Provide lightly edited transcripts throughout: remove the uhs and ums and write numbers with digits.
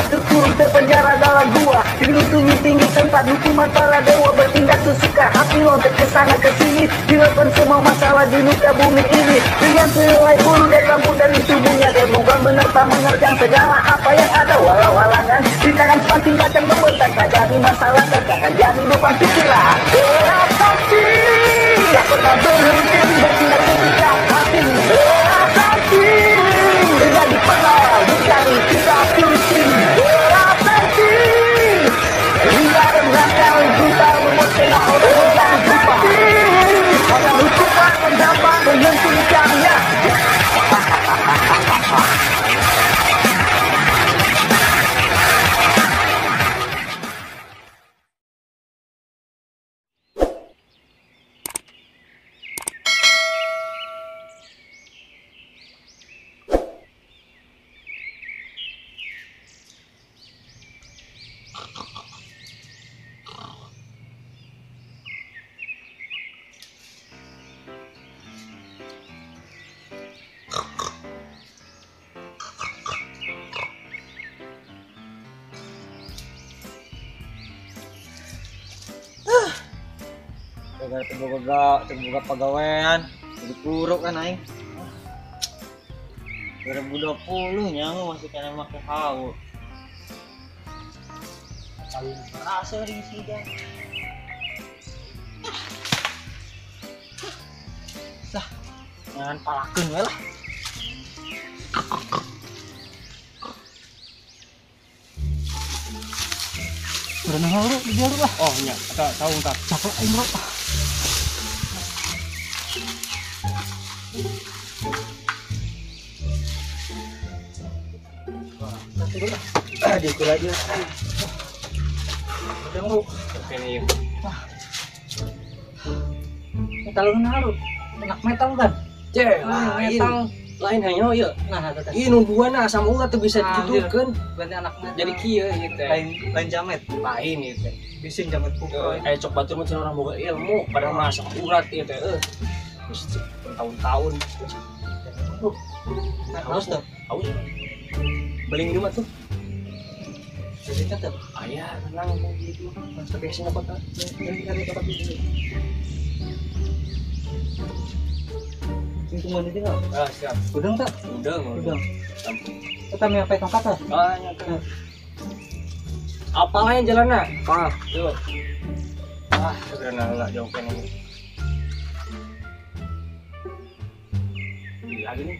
Terkurung terpenjara dalam gua, dilutungi tinggi tempat hukuman para dewa. Bertindak sesuka hati, loncat ke sana ke sini, dilakukan semua masalah di muka bumi ini. Dengan selai bulu dan rambut dari tubuhnya, dan bukan menerpa menerjang segala apa yang ada. Walau halangan di tangan pancing kacang membentak, tak jadi masalah, takkan jadi beban pikiran. Beradaptasi, tak pernah berhenti, bertindak sesuka hati. Beradaptasi, menjadi pengawal mencari kita pilih. Terbuka pegawaian, jadi kuruk kan aing. 2020 nyawa masih kena make hawu. Paling berasa di sini. Lah, jangan palakeun we lah. Udah nang bro, di jalur lah. Oh nya, eta tahu entar. Capek aing bro. Diukur lagi lah. Udah bro. Oke nih. Wah. Metal lu naruh. Enak metal kan? Cek, metal. Lain hanya ieu. Nah, eta teh. Ieu nungguan asam urat tuh bisa ditukeun. Berarti anak metal. Jadi kieu ieu teh. Lain jamet. Lain ieu teh. Bising jamet pukul. Cok batur mah cenah orang boga ilmu, padahal mah asam urat ieu teh. Terus bertahun-tahun. Nah, haus tuh. Haus. Beli minum atuh. Jadi tetep. Aya, tenang mau gitu. Tapi sini kota. Dari tempat itu. Sing mana tinggal? Ah, siap. Udang tak? Udang, udang. Kita mau apa tongkat lah? Ah, nyata. Apa lain jalanna? Ah, tuh. Ah, segera lah jauh kan ini. Lagi nih.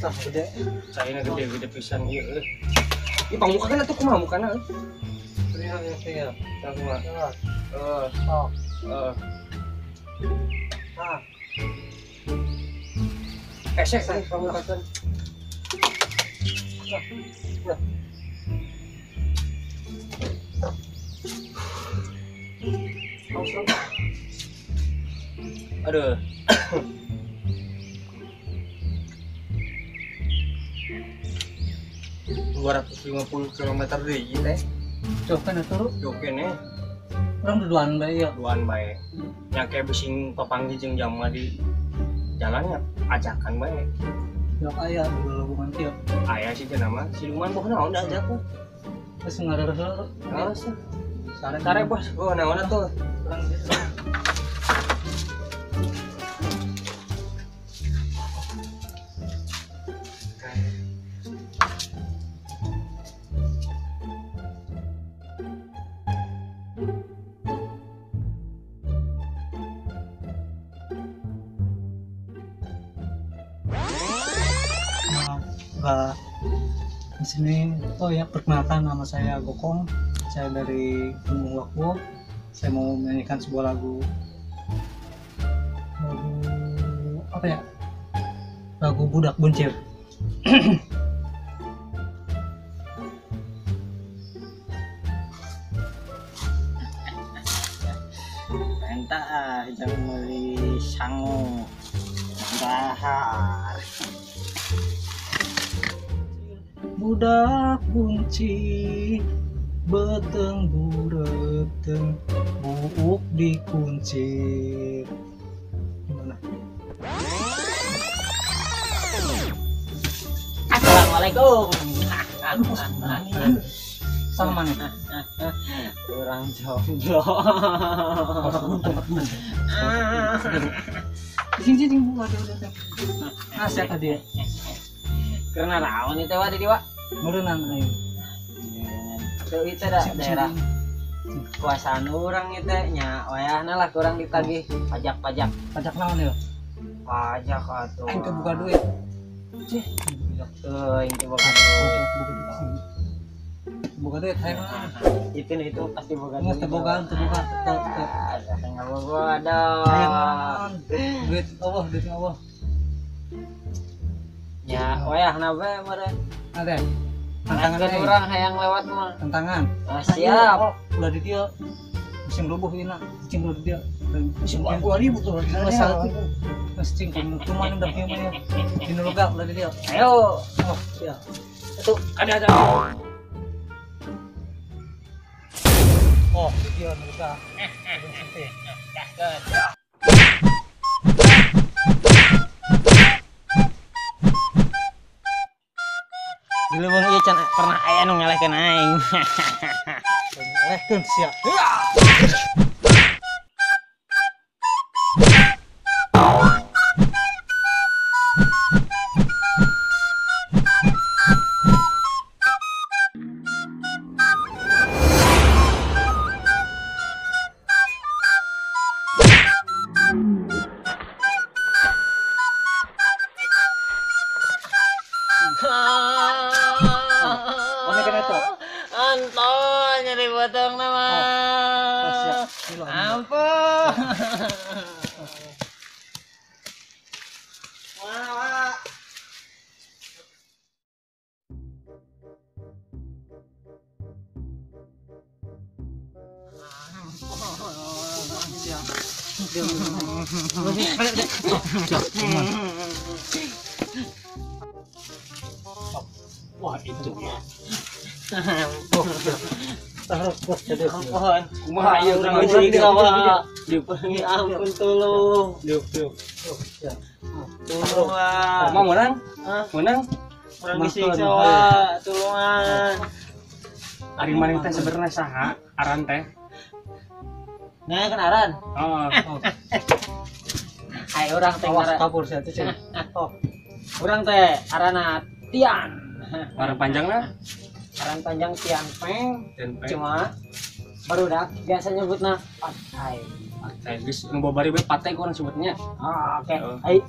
Tah gede. Caina gede-gede pisan ieu euy. Ieu pangmukakeun atuh kumaha mukana euy? Iya, iya. Tah kumaha? Heeh. Ah. Esek pangmukakeun. Nah. Aduh. 250 km deui teh. Jauh kan atuh? Jauh keneh. Urang duaan bae ya. Duaan bae. Nya kayak bising papanggih jeung jama di jalannya ajakan bae. Jauh aya di hubungan kieu. Aya sih cenah mah. Siluman boh naon da ajak mah. Geus ngareureuh. Heeh. Sare bos. Oh naon atuh. Urang gitu. Di sini, oh ya, perkenalkan nama saya Gokong. Saya dari Gunung Wakuo. Saya mau menyanyikan sebuah lagu. Lagu apa ya? Lagu Budak Buncir. Entah, jangan beli Sangu. Dahar. Budak kunci beteng bureteng buuk dikunci. Gimana? Assalamualaikum. Sama nih. Kurang jomblo. Sini sini buka udah. Nah, siapa dia? Karena rawan itu wa di wa. Merenang ayo. Tuh itu dah daerah kuasaan orang itu nya wayahna lah kurang ditagih pajak-pajak. Pajak naon ya? Pajak atuh. Aing teu buka duit. Cih, tuh aing teu buka duit. Buka duit hayang mah. Itu pasti boga duit. Teu boga, teu boga. Teu enggak boga dong. Hayang naon? Duit Allah, duit Allah. Ya, wayahna bae meureun. Ada. Tantangan orang hayang lewat mah. Tantangan. Ah, siap. Oh, udah di dia. Musim rubuh ini nak. Cing udah di dia. Musim 2000 tuh. Masalah tuh. Mas cing cuman udah punya mana. Di Nuruga udah di dia. Ayo. Oh, iya. Itu ada. Oh, di dia Nuruga. Dulu bang ieu can pernah aya nu ngalehkeun aing. Ngalehkeun sia. Anton nyeri botong nama. Ampun. Wah. Wah, itu ya. Ampun. Kumaha ieu urang disiksa wa. Ampun tolong. Diuk diuk. Tolong wa. Mau menang? Menang? Urang disiksa wa, tulungan. Ari maneh teh sebenarnya saha? Aran teh. Nah, kan aran. Heeh. Ai urang teh awas kabur sia teh. Oh. Urang teh arana Tian. Aran panjangna? Aran panjang Tian Peng. Cuma barudak biasa nyebutna Patai. Patai geus nu babari we Patai ku urang sebutnya. Ah, oke. Ai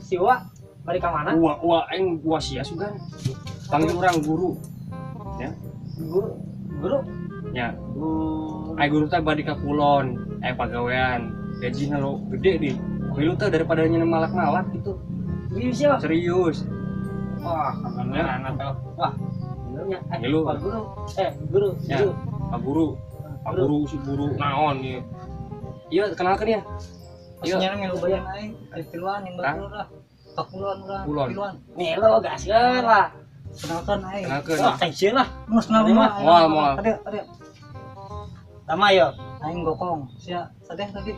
si Wa bari ka mana? Wa wa aing wa sia sugan. Panggil urang guru. Ya. Guru. Guru. Ya. Guru. Ai guru teh bari ka kulon, aya pagawean. Gajina lo gede di. Milu teh daripada nyeun malak-malak gitu. Serius ya? Serius. Wah, kebeneran atau wah. Gurunya, Pak guru. Guru, ya, guru. Pak guru. Pak guru si guru naon ieu. Iya, kenalkan ya. Iya. Nya ngilu bayan aing, tiluan yang batur lah. Pakulon urang, tiluan. Ngilu gaskeun lah. Kenalkan aing. Kenalkeun. Wah, tension lah. Geus kenal mah. Moal, moal. Tadi, tadi. Tama yo. Aing gokong. Sia, sadeh tadi.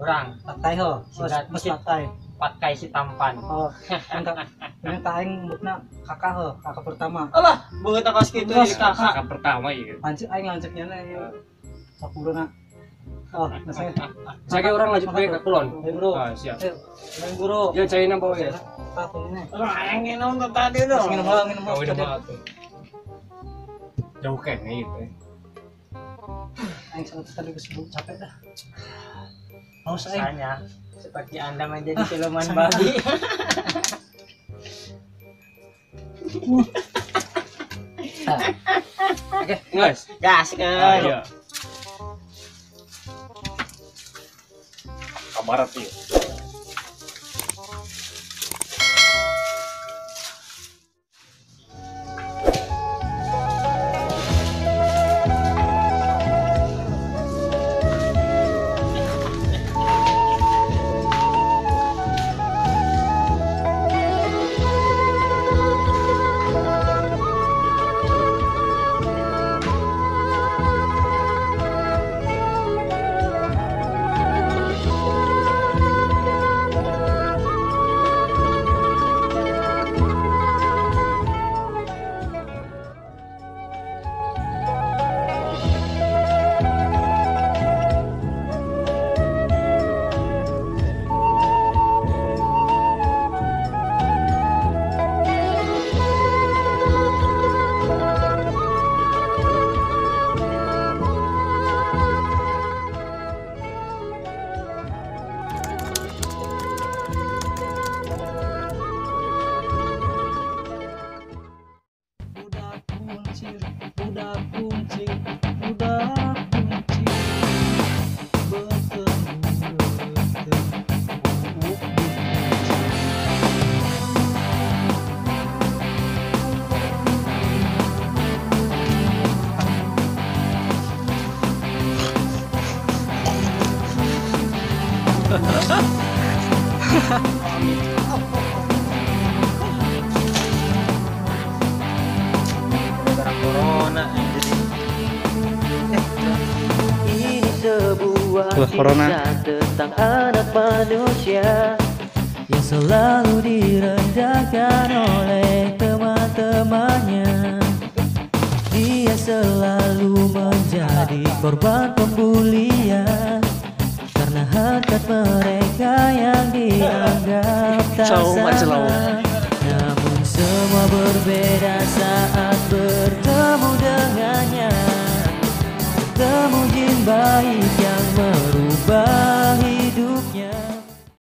Urang. Pakai ho. Geus pakai. Pakai si tampan. Oh, enggak. Ini aing mutna kakak ho, kakak pertama. Alah, beungeut kos kitu jadi kakak. Kakak pertama ieu. Lanjut aing lanjutnya na ieu. Sapurna. Oh, nah saya. Saya orang lanjut bae ka kulon. Ayo, bro. Ah, siap. Ayo, aing guru. Ya caina bawa ya. Satu ini. Urang aing nginum tuh tadi tuh. Nginum heula, nginum heula. Oh, udah tuh. Jauh kene ieu teh. Aing sangat tadi geus capek dah. Haus aing. Rasanya seperti Anda menjadi siluman babi. Oke, guys. Gas, guys. Iya. Ke barat ieu. Corona. Tentang anak manusia yang selalu direndahkan oleh teman-temannya. Dia selalu menjadi korban pembulian karena harkat mereka yang dianggap tak sama. Namun semua berbeda saat bertemu dengannya. Bertemu jin baik yang merubah